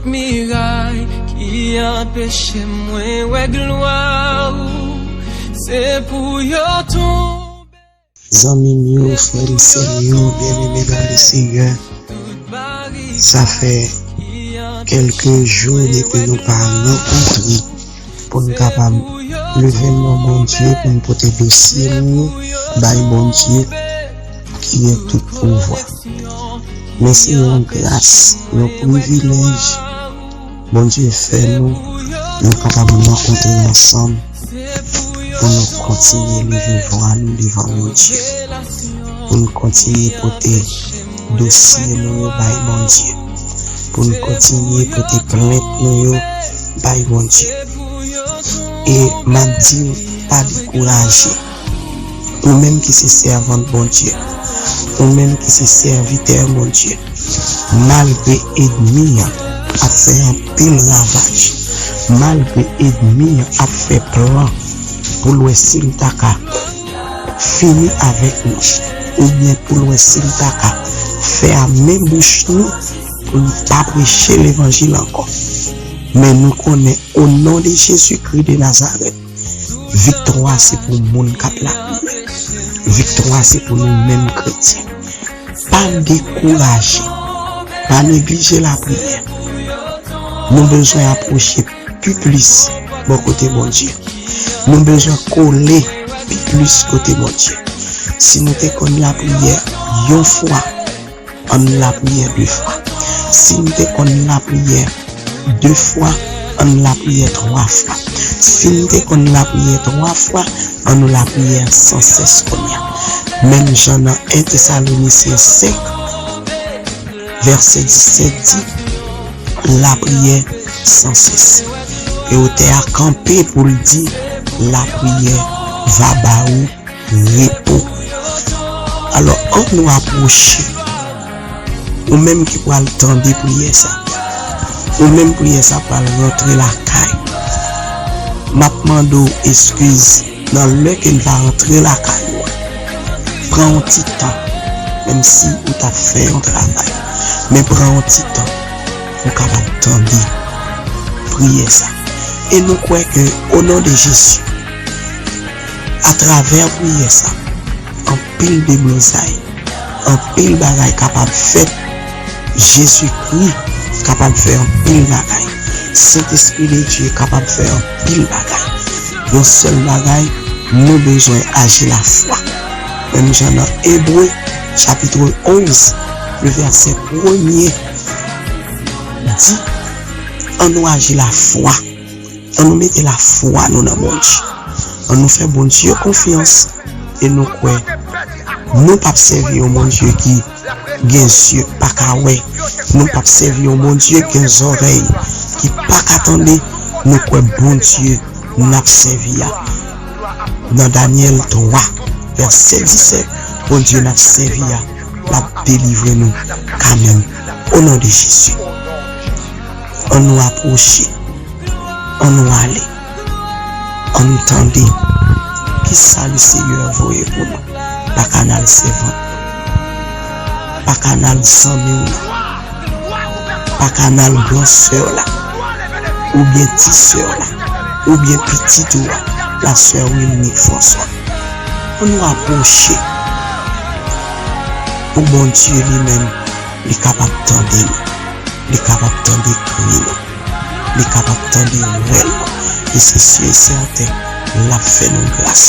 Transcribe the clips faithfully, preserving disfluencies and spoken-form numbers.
Miray ki anpeche mwen wè glwa ou, se pou yo tonbe. Zanmi m yo, frè m, sè m yo, byeneme nan le Seyè, sa fè kèlke jou depi nou pa rankontre pou n kapab leve non Bondye, pou n pote dosye nou yo bay Bondye ki gen tout pouvwa. Men se yon gras, yon privilèj Bondye fè nou, nou kapab rankontre ansanm pou nou kontinye leve vwa nou devan Bondye, pou n kontinye pote dosye nou yo bay Bondye, pou n kontinye pote plent nou yo bay Bondye. E m ap di w, pa dekouraje. Ou menm ki se sèvant Bondye, ou menm ki se sèvitè Bondye, malgre ènmi an ap fè anpil ravaj, malgre ènmi an ap fè plan pou l wè si l ta ka fini avèk nou, oubyen pou l wè si l ta ka fèmen bouch nou pou n pa preche levanjil ankò. Men nou konnen, o non de Jezikri de Nazarèt, viktwa se pou moun k ap lapriyè. Viktwa se pou nou menm kretyen. Pa dekouraje. Pa neglije lapriyè. Nou bezwen apwoche pi plis bò kote Bondye. Nou bezwen kole pi plis kote Bondye. Si nou te konn lapriyè yon fwa, ann lapriyè de fwa. Si n te konn lapriyè de fwa, ann lapriyè twa fwa. Si n te konn lapriyè twa fwa, ann nou lapriyè san sès kounye a. Menm jan nan en Tesalonisyen senk, vèsè disèt di, lapriyè san sès. E otè a kanpe pou l di, lapriyè va ba ou repo. Alò, ann nou apwoche. Ou menm ki pral tande priyè sa. Ou menm priyè sa pral rantre lakay ou. M ap mande w eskiz nan lè ke l va rantre lakay ou a. Pran yon ti tan, menm si ou t ap fè yon travay. Men pran yon ti tan pou w kapab tande priyè sa. E nou kwè ke, o non de Jezi, atravè priyè sa, anpil deblozay, anpil bagay kapab fèt. Jezikri kapab fè anpil bagay. Sentespri de Dye kapab fè anpil bagay. Yon sèl bagay, nou bezwen aji lafwa. Menm jan nan Ebre, chapit onz, le vèsè premye, di, ann nou aji lafwa. Ann nou mete lafwa nou nan Bondye. Ann nou fè Bondye konfyans e nou kwè nou p ap sèvi yon Bondye ki gen zye pa ka wè. Nou p ap sèvi yon Bondye ki gen zòrèy ki pa ka tande. Nou kwè Bondye n ap sèvi a, nan Danyèl twa, vèsè disèt, Bondye n ap sèvi a, l ap delivre nou kanmenm. O non de Jezi, ann nou apwoche, ann nou ale, ann nou tande kisa Lesenyè voye pou nou pa kanal sèvant, pa kanal zanmi w la, pa kanal gran sè w la, oubyen ti sè w la, oubyen pitit ou a, la sè Wilnique François. Pou nou apwoche, pou Bondye li menm, li kapab tande nou, li kapab tande kri nou. Li kapab tande rèl nou. E se si e sèten, l ap fè nou gras.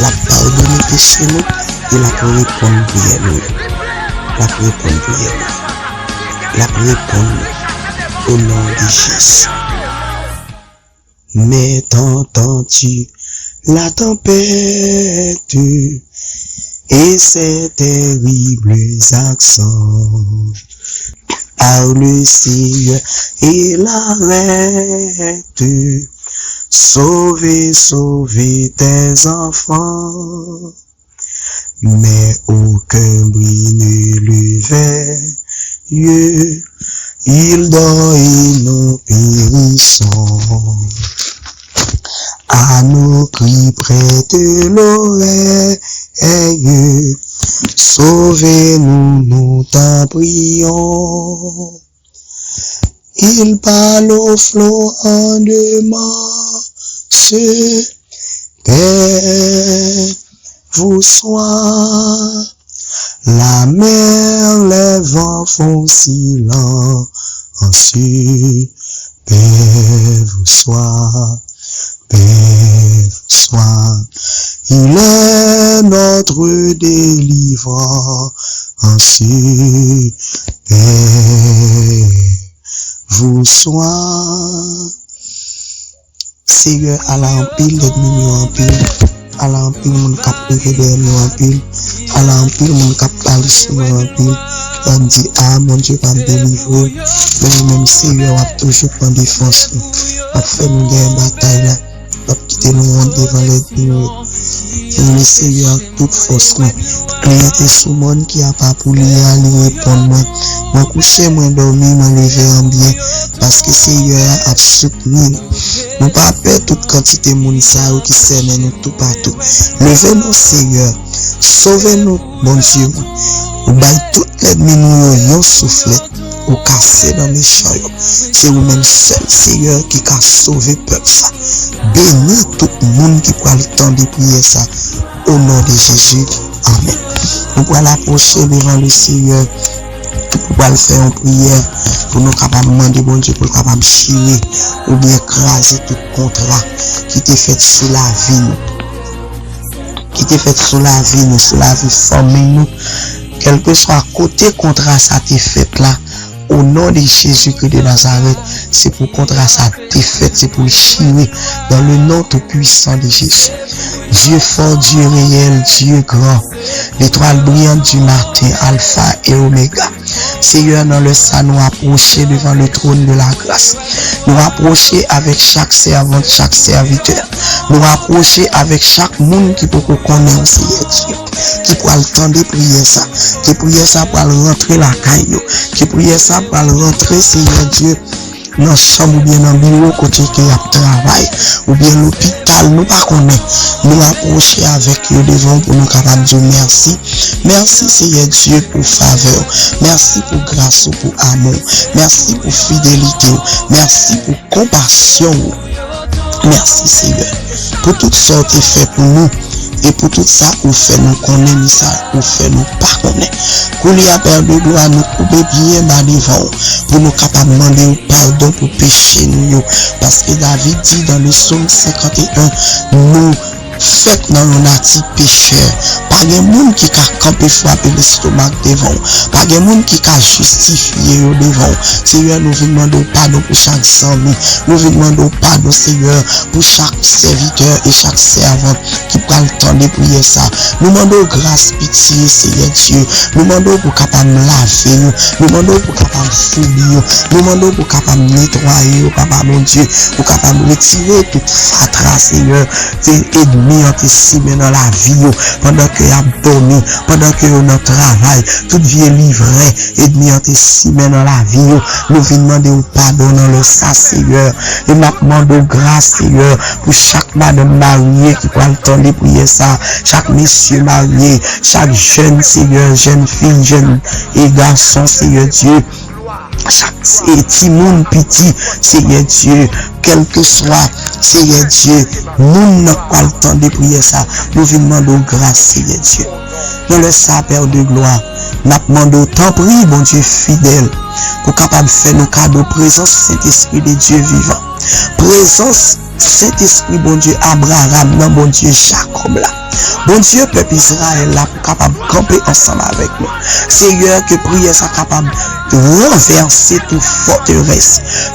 L ap padone peche nou e l ap reponn priyè nou yo. L ap reponn priyè nou yo. L ap reponn nou. O non de Jezi. Mais t'entends-tu la tempête et ses terribles accents? Par le Seigneur et l'arrête. Sauve, sauve tes enfants. Mais aucun bruit ne le veille. Il dort et nous périssons. À nos cris prête l'oreille. Sauve-nous, nous t'en prions. Il parle aux flots en deux morceaux. Père, vous soyez la mer, les vents font silence. Père, vous soyez, Père, vous soyez. Il est notre délivrance. Père, vous soyez. Seyè, ala anpil lènmi nou yo anpil, ala anpil moun k ap leve dèyè nou yo anpil, ala anpil moun k ap pale sou nou yo anpil. Y ap di, a, Bondye pa m delivre, men ou menm, Seyè, w ap toujou pran defans nou, w ap fè nou genyen batay la, w ap kite nou wont devan lènmi nou yo. Seyè, tout fòs mwen. Kliyan te sou mòn ki apa pou li a, li reponn mwen. Mwen kouche, mwen dòmi, mwen leve an byen, paske Seyè a ap soutni nou. Nou pa pè tout kantite moun sa yo ki sènen nou toupatou. Leve nou, Seyè. Sove nou, Bondye mwen. Ou bay tout lènmi nou yo yon souflèt. Ou kase dan mechan yo. Se ou menm sèl, Seyè, ki ka sove pèp sa. Beni tout moun ki pral tande priyè sa. O non de Jezi, amèn. Nou pral apwoche devan Leseyè. Nou pral fè yon priyè pou nou kapab mande Bondye pou l kapab chire oubyen kraze tout kontra ki te fèt sou lavi nou. Ki te fèt sou lavi nou, sou lavi fanmi nou. Kèlkeswa kote kontra sa te fèt la, o non de Jezikri de Nazarèt, se pou kontra sa te fèt, se pou l chire dans le nom tout puissant de Jésus. Dieu fort, Dieu réel, Dieu grand, l'étoile brillante du matin, Alpha et Oméga. Seyè, nan lè sa, nou apwoche devan le trône de la grâce. Nou apwoche avèk chak sèvant, chak sèvitè. Nou apwoche avèk chak moun ki poko konnen w, Seyè Dye, ki pral tande priyè sa, ke priyè sa pral rantre lakay yo, ke priyè sa pral rantre, Seyè Dye, nan chanm oubyen nan biwo kote ke y ap travay, oubyen lopital, nou pa konnen. Nou apwoche avèk yo devan w pou nou kapab di w mèsi. Mèsi, Seyè Dye, pou favè w. Mèsi pou gras ou, pou amou w. Mèsi pou fidelite w. Mèsi pou konpasyon ou. Mèsi, Seyè, pou tout sa w te fè pou nou e pou tout sa ou fè nou konnen ni sa ou fè nou pa konnen. Koulye a, Pè de glwa, nou koube byen ba devan w pou nou kapab mande w padon pou peche nou yo. Paske David di dans le psaume cinquante et un, nou fèt nan yon nati pechè. Pa gen moun ki ka kanpe frape lestomak devan w. Pa gen moun ki ka jistifye yo devan w. Seyè, nou vin mande w padon pou chak zanmi. Nou vin mande w padon, Seyè, pou chak sèvitè e chak sèvant ki pral tande priyè sa. Nou mande w gras, pitye, Seyè Dye. Nou mande w pou kapab lave yo. Nou mande w pou kapab fouli yo. Nou mande w pou kapab netwaye yo, Papa Bondye. Pou kapab retire tout fatra, Seyè, ke ènmi an te simen nan lavi yo, pandan ke y ap dòmi, pandan ke yo nan travay, tout vye livren ènmi an te simen nan lavi yo. Nou vin mande w padon nan lè sa, Seyè. E n ap mande w gras, Seyè, pou chak madanm marye ki pral tande priyè sa, chak mesye marye, chak jèn, Seyè, jèn fi, jèn e gason, Seyè Dye. Chak se timoun piti, Seyè Dye, kèlkeswa, Seyè Dye, moun nan k pral tande priyè sa, nou vin mande w gras, Seyè Dye. Nan lè sa, Pè de glwa, n ap mande w, tanpri, Bondye fidèl, pou kapab fè nou kado prezans Sentespri de Dye vivan. Prezans Sentespri Bondye Abraram nan, Bondye Jakòb la, Bondye pèp Izrayèl la, pou kapab kanpe ansanm avèk nou. Seyè, ke priyè sa kapab ranvèse tout fòterès,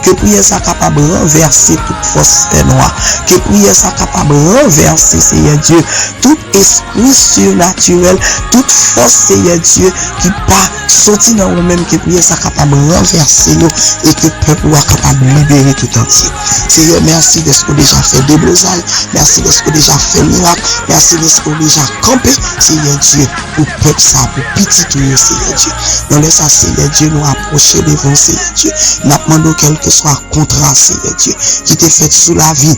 ke priyè sa kapab ranvèse tout fòs fènwa, ke priyè sa kapab ranvèse, Seyè Dye, tout espri sinatirèl, tout fòs, Seyè Dye, ki pa soti nan ou menm, ke priyè sa kapab ranvèse yo e ke pèp ou a kapab libere tout antye. Seyè, mèsi dèske w deja fè deblozay, mèsi dèske w deja fè mirak, mèsi dèske w deja kanpe, Seyè Dye, pou pèp sa, pou pitit ou yo, Seyè Dye. Nan lè sa, Seyè Dye, nou apwoche devan w, Seyè Dye. N ap mande w kèlkeswa kontra, Seyè Dye, ki te fèt sou lavi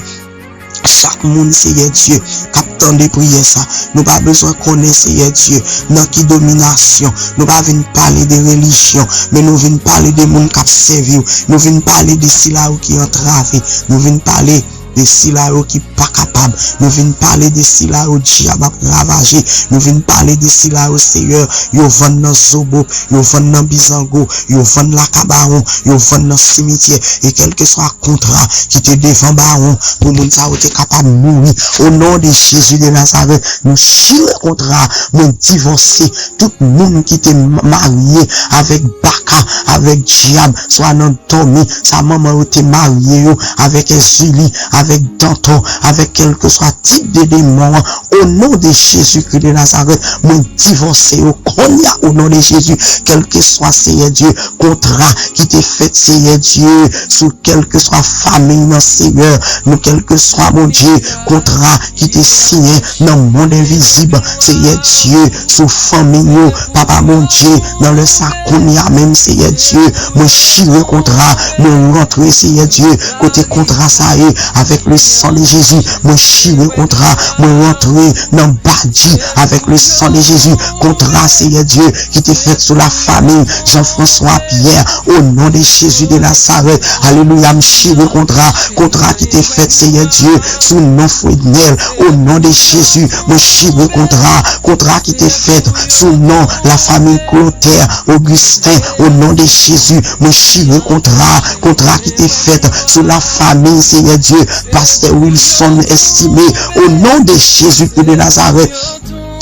chak moun, Seyè Dye, k ap tande priyè sa. Nou pa bezwen konnen, Seyè Dye, nan ki dominasyon. Nou pa vin pale de relijyon, men nou vin pale de moun k ap sèvi w. Nou vin pale de sila yo ki antrave. Nou vin pale de sila yo ki pa kapab. Nou vin pale de sila yo dyab ap ravaje. Nou vin pale de sila yo, Seyè, yo vann nan zobo, yo vann nan bizango, yo vann lakay bawon, yo vann nan simityè. E kèlkeswa kontra ki te devan bawon pou moun sa yo te kapab mouri, o non de Jezi de Nazarèt, nou chire kontra. Mwen divòse tout moun ki te ma-, marye avèk baka, avèk dyab, swa nan dòmi, sa manman yo te marye yo avèk Èzili, avèk Dantò, avèk kèlkeswa tip de demon an. O non de Jezikri de Nazarèt, mwen divòse yo kounye a, o non de Jezi. Kèlkeswa, Seyè Dye, kontra ki te fèt, Seyè Dye, sou kèlkeswa fanmi nan, Seyè, nou kèlkeswa, Bondye, kontra ki te siyen nan mond envizib, Seyè Dye, sou fanmi yo, Papa Bondye, nan lè sa kounye a menm, Seyè Dye, mwen chire kontra, mwen rantre, Seyè Dye, kote kontra sa ye, avèk le sang de Jésus, mwen chire kontra, mwen rantre nan badi, avèk le sang de Jésus, kontra, Seyè Dye, ki te fèt sou lafanmi Jean-François Pierre, o non de Jezi de Nazarèt, alelouya, m chire kontra, kontra ki te fèt, Seyè Dye, sou non Frednel, o non de Jezi, mwen chire kontra, kontra ki te fèt sou non lafanmi Clotaire Augustin, o non de Jezi, mwen chire kontra, kontra ki te fèt sou lafanmi, Seyè Dye, pastè Wilson Estimé, o non de Jezikri de Nazarèt,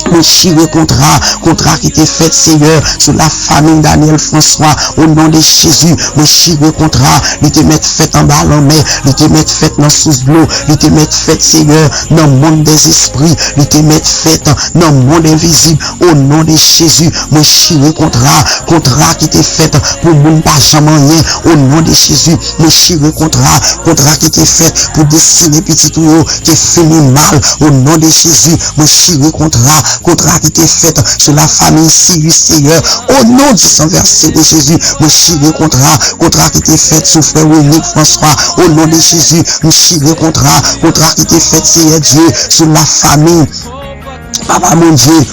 mwen chire kontra, kontra ki te fèt, Seyè, sou lafanmi Daniel François, o non de Jezi, mwen chire kontra, li te mèt fèt anba lanmè, li te mèt fèt nan sous dlo, li te mèt fèt, Seyè, nan mond dèzespri, li te mèt fèt nan mond envizib, o non de Jezi, mwen chire kontra, kontra ki te fèt pou moun pa janm anyen, o non de Jezi, mwen chire kontra, kontra ki te fèt pou destine pitit ou yo, te fini mal, o non de Jezi, mwen chire kontra, kontra ki te fèt sou lafanmi Sirius, Seyè, o non di san vèse de Jezi, mwen chire kontra, kontra ki te fèt sou frè Wilnick François, o non de Jezi, m chire kontra, kontra ki te fèt, Seyè Dye, sou lafanmi, Papa Bondye,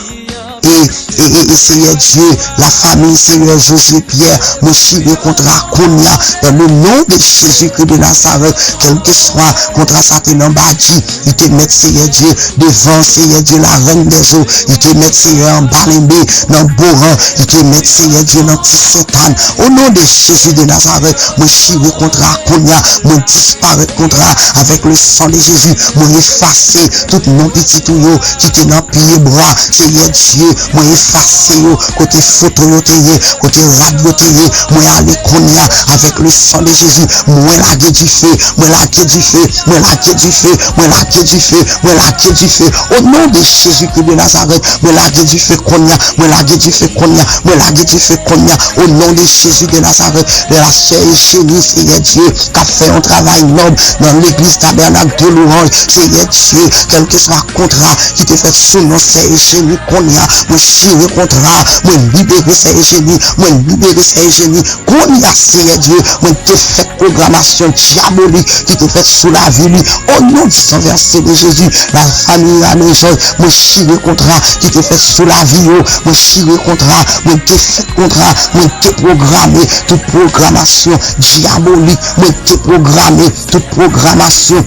e, e, e, e Seyè Dye, lafanmi, Seyè José Pierre, mwen chire kontra kounye a, dans le nom de Jésus-Christ de Nazareth, kèlkeswa kontra sa te nan badi, li te mèt, Seyè Dye, devan, Seyè Dye, la reine des eaux, li te mèt, Seyè, anba lenbe, nan boran, li te mèt, Seyè Dye, nan ti Sentàn, o non de Jezi de Nazarèt, mwen chire kontra kounye a, mwen disparèt kontra avèk le sang de Jésus, mwen efase tout non pitit ou yo ki te nan pye bwa, Seyè Dye, mwen efase yo kote foto yo te ye, kote rad yo te ye, mwen ale kounye a avèk le sang de Jésus, mwen lage dife, mwen lage dife, mwen lage dife, mwen lage dife, mwen lage dife, o non de Jezikri de Nazarèt, mwen lage dife kounye a, mwen lage dife kounye a, mwen lage dife kounye a, o non de Jezi de Nazarèt, de la sè Eugénie, Seyè Dye, k ap fè yon travay nòb nan legliz Tabènak de Louanj, Seyè Dye, kèlkeswa kontra ki te fèt sou non sè Eugénie kounye a, mwen chire kontra, mwen libere sè Eugénie, mwen libere sè Eugénie, kounye a, Seyè Dye, mwen defèt pwogramasyon dyabolik ki te fèt sou lavi li, o non di san vèse de Jezi, lafanmi Ramenjoy, mwen chire kontra ki te fèt sou lavi yo, mwen chire kontra, mwen defèt kontra, mwen depwograme tout pwogramasyon dyabolik, mwen depwograme tout pwogramasyon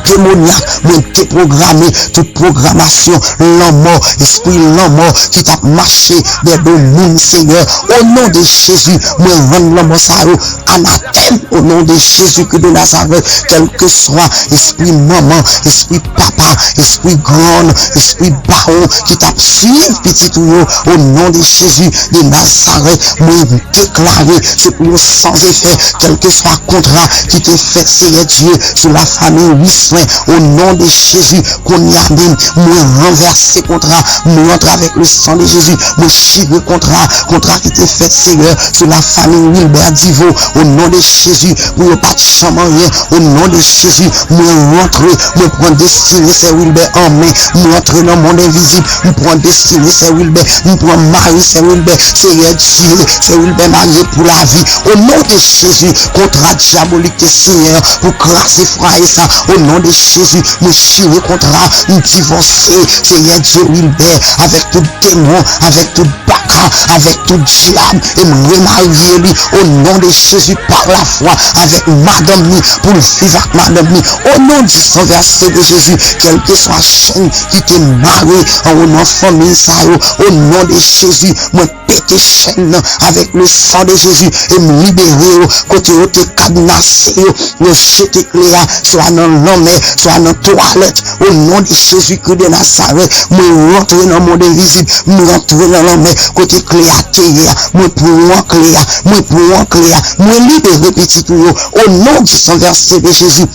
demonyak, mwen depwograme tout pwogramasyon lanmò, espri lanmò ki t ap mache dèdo moun, Seyè, o non de Jezi, mwen rann lanmò sa yo anatèm, o non de Jezikri de Nazarèt, kèlkeswa espri manman, espri papa, espri grann, espri bawon ki t ap swiv pitit ou yo, o non de Jezi de Nazarèt, mwen deklare se pou yo san efè, kèlkeswa kontra ki te fèt, Seyè Dye, sou lafanmi Wiswen, o non de Jezi, kounye a menm, mwen ranvèse kontra, mwen rantre avèk le sang de Jésus, mwen chire kontra, kontra ki te fèt, Seyè, sou lafanmi Wilbert Divo, o non de Jezi, pou yo pa t janm anyen, o non de Jezi, mwen rantre, mwen pran destine sè Wilbert an men, mwen rantre nan mond envizib, mwen pran destine sè Wilbert, mwen pran mari sè Wilbert, Seyè Dye, sè Wilbert marye pou lavi, o non de Jezi, kontra dyabolik te siyen an pou kraze fwaye sa, o non de Jezi, mwen chire kontra, m divòse, Seyè Dye Wilbè, avèk tout demon, avèk tout baka, avèk tout dyab, e m remarye li, o non de Jezi, pa lafwa, avèk madanm li, pou l viv ak madanm li, o non di san vèse de Jezi, kèlkeswa chenn ki te mare, o non fanmi sa yo, o non de Jezi, mwen pete chenn nan avèk le san de Jezi e m libere yo kote yo te kadnase yo. Yo jete kle a swa nan lanmè, swa nan twalèt. O non de Jezikri de Nazarèt, mwen rantre nan mond envizib, m rantre nan lanmè kote kle a te ye a. Mwen pran kle a, mwen pran kle a, mwen libere pitit ou yo. O non di san vèse de Jezi.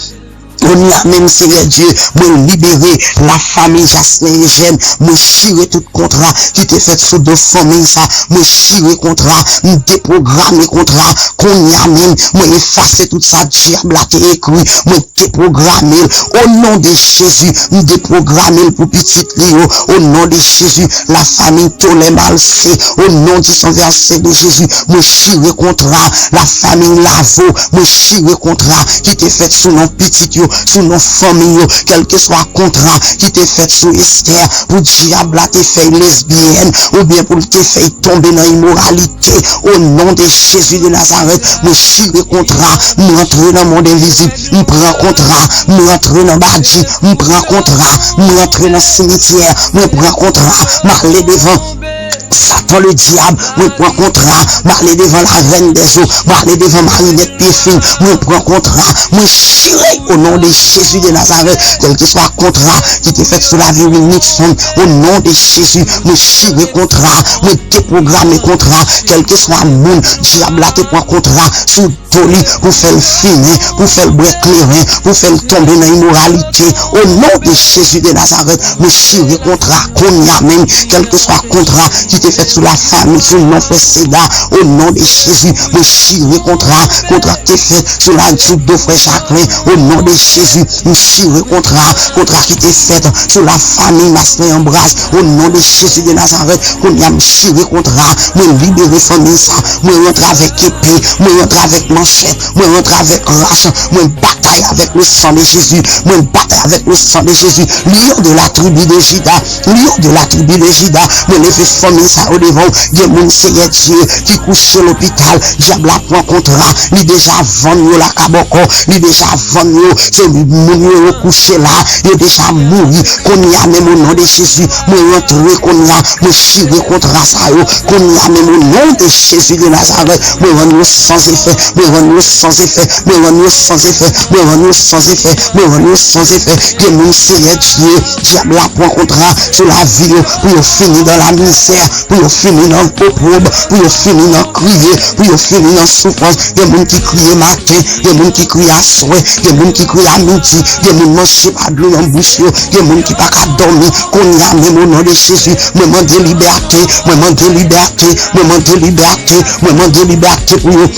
Kounye a menm, Seyè Dye, mwen libere lafanmi Jasmin Eugène, mwen chire tout kontra ki te fèt sou do fanmi sa, mwen chire kontra, m depwograme kontra, kounye a menm, mwen efase tout sa dyab la te ekri, mwen depwograme l, o non de Jezi, m depwograme l pou pitit li yo, o non de Jezi, lafanmi Tolè Malse, o non di san vèse de Jezi, mwen chire kontra, lafanmi Lavo, mwen chire kontra ki te fèt sou non pitit yo, sou non fanmi yo, kèlkeswa kontra ki te fèt sou Esther, pou dyab la te fèy lesbyèn, oubyen pou l te fèy tonbe nan imoralite, o non de Jezi de Nazarèt, mwen chire kontra, m rantre nan mond envizib, m pran kontra, m rantre nan badi, m pran kontra, m rantre nan simityè, mwen pran kontra, m ale devan Satan le dyab, mwen pran kontra, m ale devan la reine des eaux, m ale devan Marinette Pyefin, mwen pran kontra, mwen chire o non de Jezi de Nazarèt, kèlkeswa kontra ki te fèt sou lavi Wilnixon, o non de Jezi, mwen chire kontra, mwen depwograme kontra, kèlkeswa moun dyab la te pran kontra sou do li pou fè l fimen, pou fè l bwè kleren, pou fè l tonbe nan imoralite. O non de Jezi de Nazarèt, mwen chire kontra kounye a menm, kèlkeswa kontra ki te fèt sou lafanmi, sou non frè Seda, o non de Jezi, mwen chire kontra, kontra ki te fèt sou la, sou do frè Jacquelin, o non de Jezi, mwen chire kontra, kontra ki te fèt sou lafanmi Maslin Ambras, o non de Jezi de Nazarèt, kounye a m chire kontra, mwen libere fanmi sa, mwen rantre avèk epe, mwen rantre avèk manchèt, mwen rantre avèk rach, mwen batay avèk le san de Jezi, mwen batay avèk le san de Jezi, lion de la tribi de Jida, lion de la tribi de Jida, mwen leve fanmi sa yo devan w, gen moun Seyè Dye ki kouche lopital, dyab la pran kontra, li deja vann yo laka bòkò, li deja vann yo, se moun yo yo kouche la, yo deja mouri, kounye a menm o non de Jezi, mwen rantre kounye a, mwen chire kontra sa yo, kounye a menm o non de Jezi de Nazarèt, mwen rann yo san efè, mwen rann yo san efè, mwen rann yo san efè, mwen rann yo san efè, mwen rann yo san efè, gen moun Seyè Dye, dyab la pran kontra sou lavi yo, pou yo fini dans la misère, pou yo fini nan opwob, pou yo fini nan kriye, pou yo fini nan soufrans. Gen moun ki kriye maten, gen moun ki kriye aswè, gen moun ki kriye a midi, gen moun manje pa dlo nan bouch yo, gen moun ki pa ka dòmi. Kounye a menm o non de Jezi, mwen mande libète, mwen mande libète, mwen mande libète, mwen mande libète pou yo.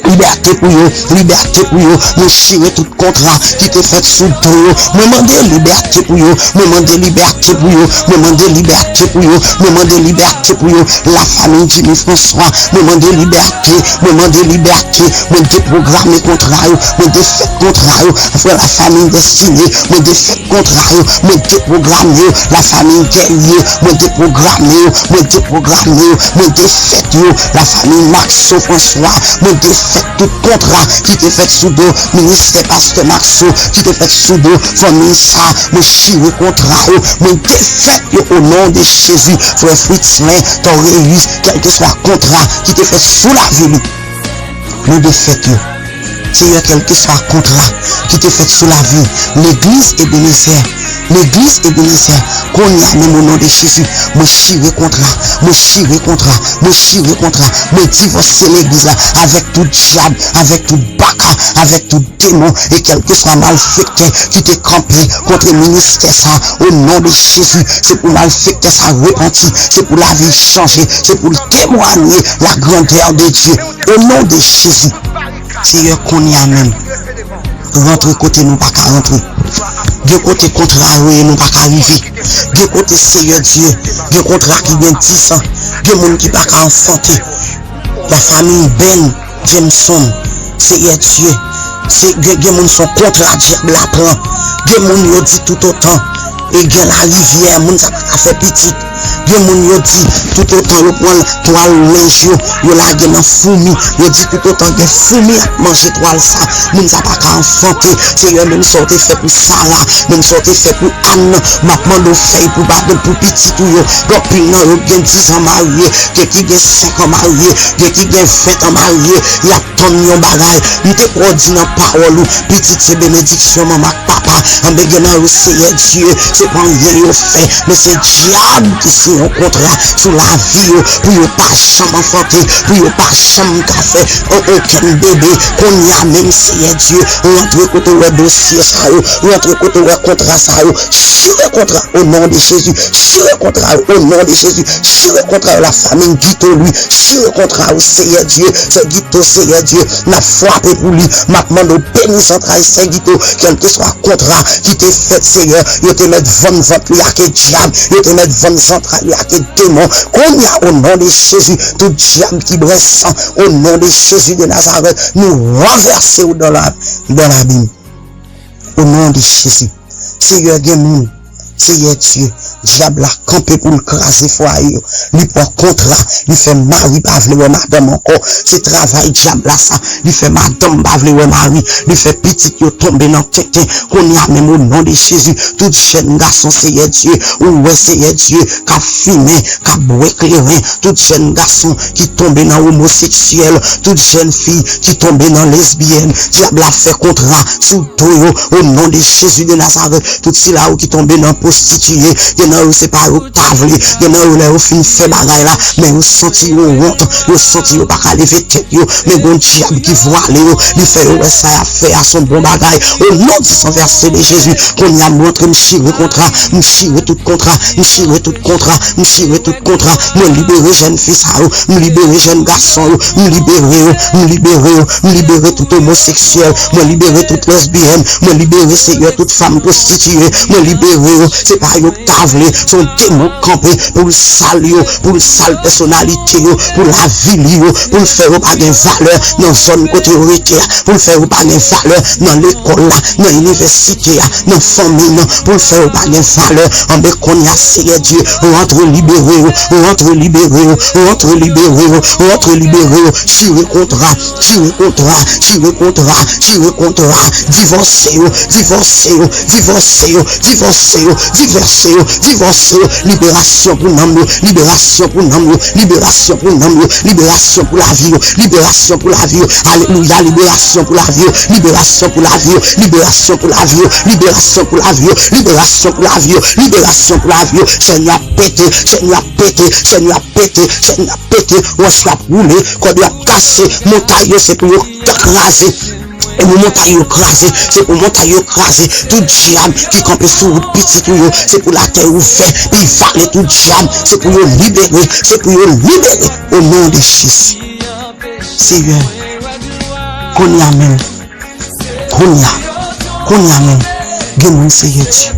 Libète pou yo, libète pou yo. Mwen chire tout kontra ki te fèt sou do yo. Mwen mande libète pou yo. Mwen mande libète pou yo. Mwen mande libète pou yo. Mwen mande libète pou yo. Lafanmi Jimmy François, mwen mande libète. Mwen mande libète. Mwen depwograme kontra yo. Mwen defèt kontra yo. Frè, lafanmi Destiny, mwen defèt kontra yo, mwen depwograme yo, lafanmi Guerrier, mwen depwograme yo, mwen depwograme yo, mwen defèt yo, lafanmi Maxo François, mwen defèt tout kontra ki te fèt sou do ministè pastè Maxo, ki te fèt sou do fanmi sa, mwen chire kontra yo, mwen defèt yo o non de Jezi, frè Fritzlin Torreus, kèlkeswa kontra ki te fèt sou lavi li, nou defèt yo. Seyè, kèlkeswa kontra ki te fèt sou lavi legliz Ebenezè, legliz Ebenezè, kounye a menm o non de Jezi, mwen chire kontra, mwen chire kontra, mwen chire kontra, mwen divòse legliz la avèk tout dyab, avèk tout baka, avèk tout demon, e kèlkeswa malfektè ki te kanpe kont ministè sa, o non de Jezi, se pou malfektè sa repanti, se pou lavi chanje, se pou l temwanye la grandeur de Dieu. O non de Jezi, Seyè, kounye a menm, rantre kote nou pa ka rantre. Gen kote kontra yo ye nou pa ka rive. Gen kote, Seyè Dye, gen kontra ki gen dis an. Gen moun ki pa ka anfante. Lafanmi Ben Jameson, Seyè Dye, Se gen, gen moun se yon kontra dyab la pran. Gen moun yo di toutotan e gen larivyè, moun sa pa ka fè pitit. Gen moun yo di toutotan yo pran twal lenj yo, yo lage nan foumi, yo di toutotan gen foumi ap manje twal sa, moun sa pa ka anfante. Seyè, menm sa w te fè pou Sara, menm sa w te fè pou Ann, m ap mande w fè l pou pa, pou pitit ou yo. Gen anpil nan yo gen diz an marye, gen ki gen senk an marye, gen ki gen ven an marye, y ap tann yon bagay. M te pral di nan pawòl ou, pitit se benediksyon manman ak papa. Anben, gen nan yo, Seyè Dye, se pa anyen yo fè, men se dyab ki siyen yon kontra sou lavi yo, pou yo pa janm anfante, pou yo pa janm ka fè o-, okenn bebe. Kounye a menm, Seyè Dye, rantre kote w wè dosye sa yo, rantre kote w wè kontra sa yo, chire kontra o non de Jezi, chire kontra yo o non de Jezi, chire kontra yo la famille Guito Louis, chire kontra yo, Seyè Dye, se Guito, Seyè Dye, n ap frape pou li. M ap mande w beni zantray Sè Guito, kèlkeswa kontra ki te fèt, Seyè, yo te mèt vann vant li ak dyab, yo te mèt vann zantray li ak demon. Kounye a, o non de Jezi, tout dyab ki bwè san, o non de Jezi de Nazarèt, nou ranvèse w dan la, dan labim. O non de Jezi. Seyè, gen moun, Seyè Dye, dyab la kanpe pou l kraze fwaye yo. Li pran kontra, li fè mari pa vle wè madanm ankò. Se travay dyab la sa. Li fè madanm pa vle wè mari. Li fè pitit yo tonbe nan tenten. Kounye a menm, o non de Jezi, tout jèn gason, Seyè Dye, ou wè, Seyè Dye, k ap fimen, k ap bwè kleren, tout jèn gason ki tonbe nan omoseksyèl, tout jèn fi ki tonbe nan lesbyèn, dyab la fè kontra sou do yo, o non de Jezi de Nazarèt. Tout sila yo ki tonbe nan pwostitiye, gen nan yo se pa yo k ta vle, gen nan yo lè yo fin fè bagay la, men yo santi yo wont, yo santi yo pa ka leve tèt yo, men gon dyab ki vwale yo, li fè yo wè sa y ap fè a se yon bon bagay. O non di san vèse de Jezi, kounye a m rantre, m chire kontra, m chire tout kontra, m chire tout kontra, m chire tout kontra, mwen libere jèn fi sa yo, m libere jèn gason yo, m libere yo, m libere yo, m libere tout omoseksyèl, mwen libere tout lesbyèn, mwen libere, Seyè, tout fanm pwostitiye, mwen libere yo. Se pa yo k ta vle, se yon demon k kanpe pou l sal yo, pou l sal pèsonalite yo, pou l avili yo, pou l fè yo pa gen valè nan zòn kote yo rete a, pou l fè yo pa gen valè nan lekòl la, nan inivèsite a, nan fanmi nan, pou l fè yo pa gen valè. Anben, kounye a, Seyè Dye, rantre libere yo, rantre libere yo, rantre libere yo, rantre libere yo, chire kontra, chire kontra, chire kontra, chire kontra, divòse yo, divòse yo, divòse yo, divòse yo, divòse yo, divòse yo, liberasyon pou nanm yo, liberasyon pou nanm yo, liberasyon pou nanm yo, liberasyon pou lavi yo, liberasyon pou lavi yo, alelouya, liberasyon pou lavi yo, liberasyon pou lavi yo, liberasyon pou lavi yo, liberasyon pou lavi yo, liberasyon pou lavi yo, liberasyon pou lavi yo, chèn yo ap pete, chèn yo ap pete, chèn yo ap pete, chèn yo ap pete, wòch yo ap woule, kòd yo ap kase, montay yo se pou yo kraze. E pou montay yo kraze, se pou montay yo kraze. Tout dyab ki kanpe sou wout pitit ou yo, se pou latè ouvè, pou y vale tout dyab, se pou yo libere, se pou yo libere. O non de Jezi. Seyè, kounye a menm, kounye a, kounye a menm, gen moun, Seyè Dye,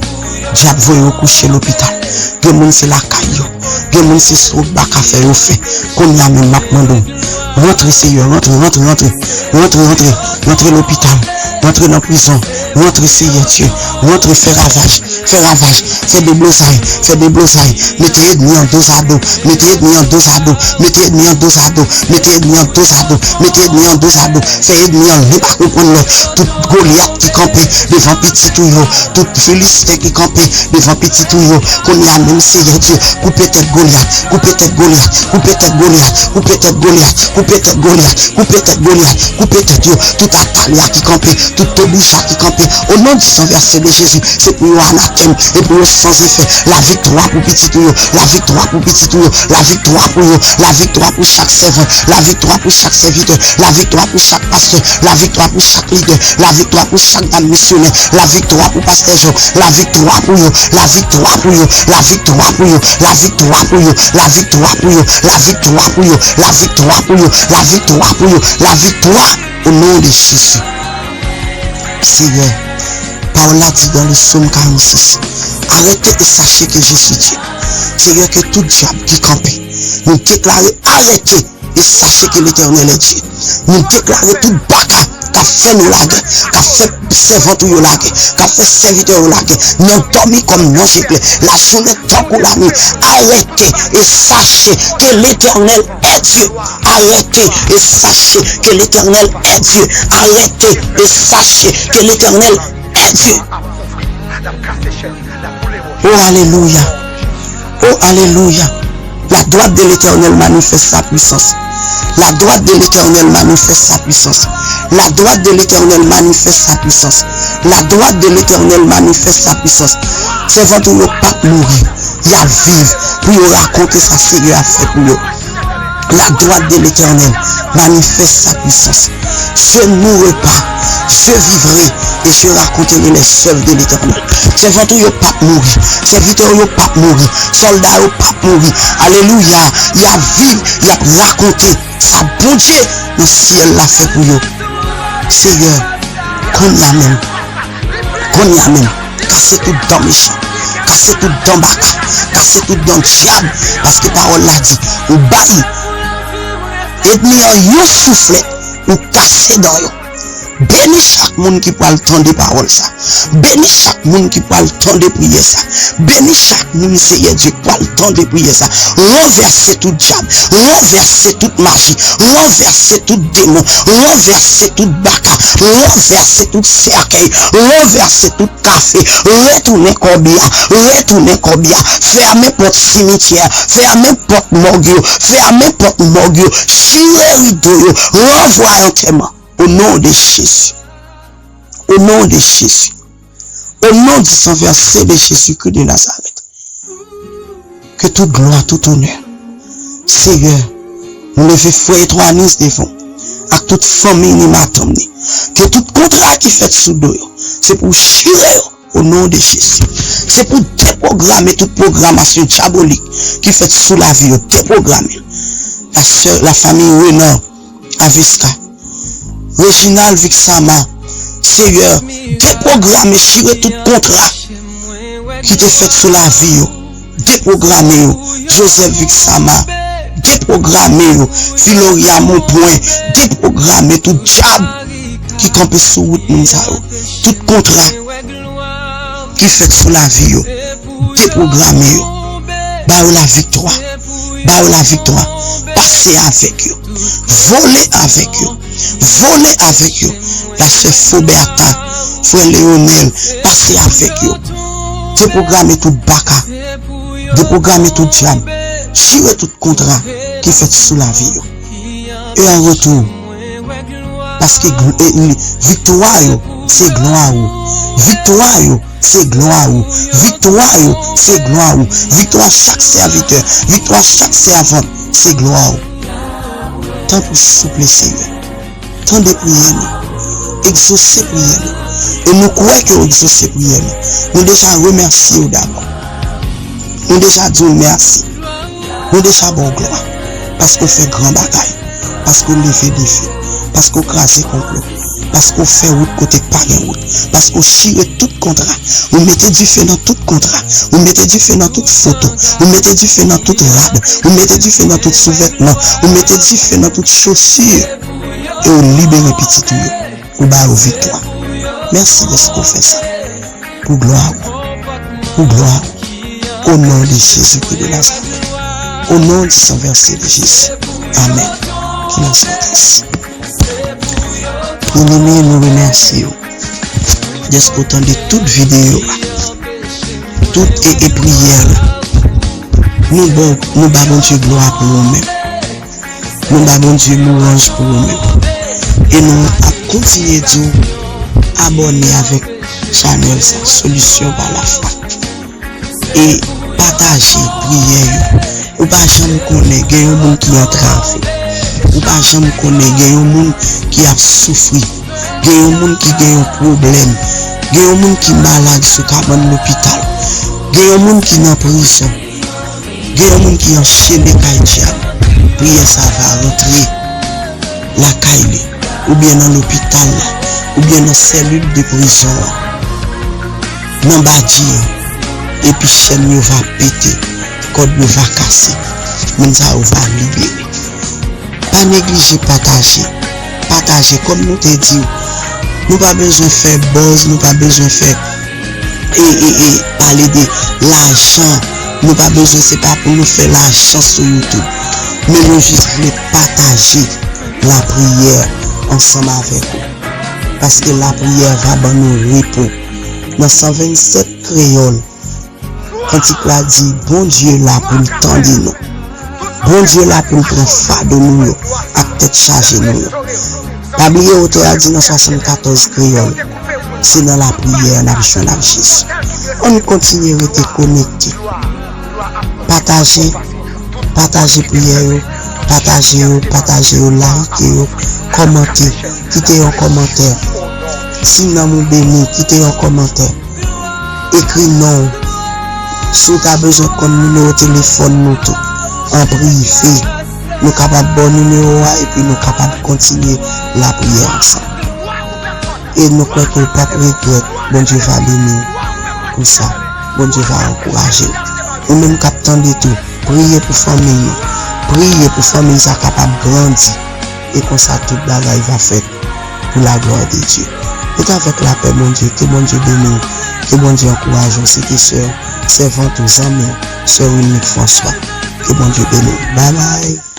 dyab voye yo kouche lopital. Gen moun se lakay yo. Gen moun se sou baka fè yo fè. Kounye a menm m ap mande w. Rantre, Seyè, rantre, rantre, rantre. Rantre, rantre, rantre lopital. Rantre nan prizon. Rantre, Seyè Dye. Rantre, fè ravaj, fè ravaj, fè deblozay, fè deblozay. Mete ènmi an dozado, mete ènmi an dozado, mete ènmi an dozado, mete ènmi an dozado, mete ènmi an dozado. Fè ènmi an li pa konprann lòt. Tout Golyat ki kanpe devan pitit ou yo, tout Filisten ki kanpe devan pitit ou yo, kounye a menm, Seyè Dye, koupe tèt Golyat, koupe tèt Golyat, koupe tèt Golyat, koupe tèt Golyat, koupe tèt Golyat, koupe tèt Golyat, koupe tèt yo, tout Atalya ki kanpe, tout Tobija ki kanpe, o non di san vèse de Jezi, se pou yo anatèm, e pou yo san efè. Laviktwa pou pitit ou yo, laviktwa pou pitit ou yo, laviktwa pou yo, laviktwa pou chak sèvant, laviktwa pou chak sèvitè, laviktwa pou chak pastè, laviktwa pou chak lidè, laviktwa pou chak dam misyonè, laviktwa pou pastè Jean, laviktwa pou yo, laviktwa pou yo, laviktwa pou yo, laviktwa pou yo, laviktwa pou yo, laviktwa pou yo, laviktwa pou yo, laviktwa pou yo, laviktwa o non de Jezi. Seyè, pawòl la di dans le Psaume quarante-six, arrêtez et sachez que je suis Dieu. Seyè, ke tout dyab ki kanpe, nou deklare arete e sache ke Letènèl est Dye. Nou deklare tout baka k ap fè nou lagè, k ap fè sèvant ou yo lagè, k ap fè sèvitè yo lagè, nan dòmi kòm nan zeklè, lajounen tankou lannuit. Arrêtez et sachez que l'Éternel est Dieu. Arrêtez et sachez que l'Éternel est Dieu. Arrêtez et sachez que l'Éternel est Dieu. Oh, alléluia. Oh, alléluia. La droite de l'Éternel manifeste sa puissance. La droite de l'Éternel manifeste sa puissance. La droite de l'Éternel manifeste sa puissance. La droite de l'Éternel manifeste sa puissance. Sèvant ou yo p ap mouri. Y ap viv pou yo rakonte sa Senyè a fè pou yo. La droite de l'Éternel manifeste sa puissance. Je mourrai pas, je vivrai et je raconterai les œuvres de l'Éternel. Sèvant ou yo p ap mouri. Sèvitè ou yo p ap mouri. Sòlda yo p ap mouri. Alelouya. Y ap viv, y ap rakonte sa Bondye nan syèl la fè pou yo. Seyè, kounye a menm, kounye a menm, kase tout dan mechan, kase tout dan baka, kase tout dan dyab, paske pawòl la di, ou bay ènmi an yon souflèt, ou kase dan yo. Beni chak moun ki pral tande pawòl sa. Beni chak moun ki pral tande priyè sa. Beni chak moun, Seyè Dye, k pral tande priyè sa. Ranvèse tout dyab, ranvèse tout maji, ranvèse tout demon, ranvèse tout baka, ranvèse tout sèkèy, ranvèse tout kafe. Retounen kòbya, retounen kòbya. Fèmen pòt simityè, fèmen pòt mòg yo, fèmen pòt mòg yo. Chire rido yo, ranvwaye antèman. Au nom de Jésus. Au nom de Jésus. Au nom du sang versé de Jésus-Christ de Nazareth. Ke tout glwa, tout onè, Seyè, nou leve frè Etwanis devan w, ak tout fanmi ni madanm ni. Ke tout kontra ki fèt sou do yo, se pou w chire yo, au nom de Jésus. Se pou w depwograme tout pwogramasyon dyabolik ki fèt sou lavi yo, depwograme l. La sè, la fanmi Renan, Aviska, Reginald Vixama, Seyè, depwograme, chire tout kontra ki te fèt sou lavi yo. Depwograme yo. Joseph Vixama, depwograme yo. Filoria Monpwen, depwograme tout dyab ki kanpe sou wout moun sa yo. Tout kontra ki fèt sou lavi yo. Depwograme yo. Ba yo laviktwa. Ba yo laviktwa. Pase avèk yo. Vole avèk yo. Vole avèk yo. La sè Foberta, frè Leonel, pase avèk yo. Depwograme tout baka. Depwograme tout dyab. Chire tout kontra ki fèt sou lavi yo. E an retou, paske gl-, e, li, viktwa yo, se glwa ou. Viktwa yo, se glwa ou. Viktwa yo, se glwa ou. Viktwa chak sèvitè, viktwa chak sèvant, se glwa ou. Tanpri, souple, Seyè. Tande priyè nou. Egzose priyè nou. E nou kwè ke w egzose priyè nou. Nou deja remèsye w dabò. Nou deja di w mèsi. Nou deja ba w glwa. Paske w fè gran bagay. Paske w leve defi. Paske w kraze konplo. Paske w fè wout kote k pa gen wout. Paske w chire tout kontra. Ou mete dife nan tout kontra. Ou mete dife nan tout foto. Ou mete dife nan tout rad. Ou mete dife nan tout souvètman. Ou mete dife nan tout chosi. E w libere pitit ou yo. Ou ba yo viktwa. Mèsi dèske w fè sa. Pou glwa ou. Pou glwa ou. Au nom de Jésus-Christ de Nazareth. Au nom du sang versé de Jésus. Amen. Ki nan santans. Byeneme, nou remèsye w dèske w tande tout videyo a, tout e, e priyè la. Nou ba, nou ba Bondye glwa pou ou menm. Nou ba Bondye louwanj pou ou menm. E nou ap kontinye di w abòne avèk chanèl sa, Solution par la foi. E pataje priyè yo. Ou pa janm konnen gen yon moun ki antrave. Ou pa janm konnen gen yon moun ki ap soufri. Gen yon moun ki gen yon pwoblèm. Gen yon moun ki malad sou kabann lopital. Gen yon moun ki nan prizon. Gen yon moun ki anchene kay dyab. Priyè sa va rantre lakay li, oubyen nan lopital la, oubyen nan selil de prizon an, nan badi an, epi chèn yo va pete, kòd yo va kase, moun sa yo va libere. Pa neglije pataje, pataje kòm nou te di w, Nou pa bezwen fè buzz, nou pa bezwen fè e, e, e, pale de lajan. Nou pa bezwen, se pa pou nou fè lajan sou YouTube. Men nou jis vle pataje lapriyè ansanm avèk ou. Paske lapriyè va ban nou repo. Nan san vennsèt kreyòl, kantik la di, Bondye la pou l tande nou. Bondye la pou l pran fado nou yo ak tèt chaje nou yo. Pa bliye otè a di nan swasannkatòz kreyòl, se nan lapriyè n ap jwenn ak Jezi. Ann kontinye rete konekte. Pataje, pataje priyè yo, pataje yo, pataje yo, like yo, kòmante, kite yon kòmantè. Si nanm ou beni, kite yon kòmantè. Ekri non w. Si w ta bezwen konn nimewo telefòn nou tou, an prive, nou kapab ba w nimewo a epi nou kapab kontinye lapriyè ansanm. E nou kwè ke w p ap regrèt, Bondye va beni w pou sa, Bondye va ankouraje w. Ou menm k ap tande tou, priye pou fanmiy ou, priye pou fanmiy sa kapab grandi, e konsa tout bagay va fèt pour la gloire de Dieu. Rete avèk lapè Bondye, ke Bondye beni w, ke Bondye ankouraje w. Se te sè, sèvant ou, zanmi w, sè Wilnick François. Ke Bondye beni w. Bye bye.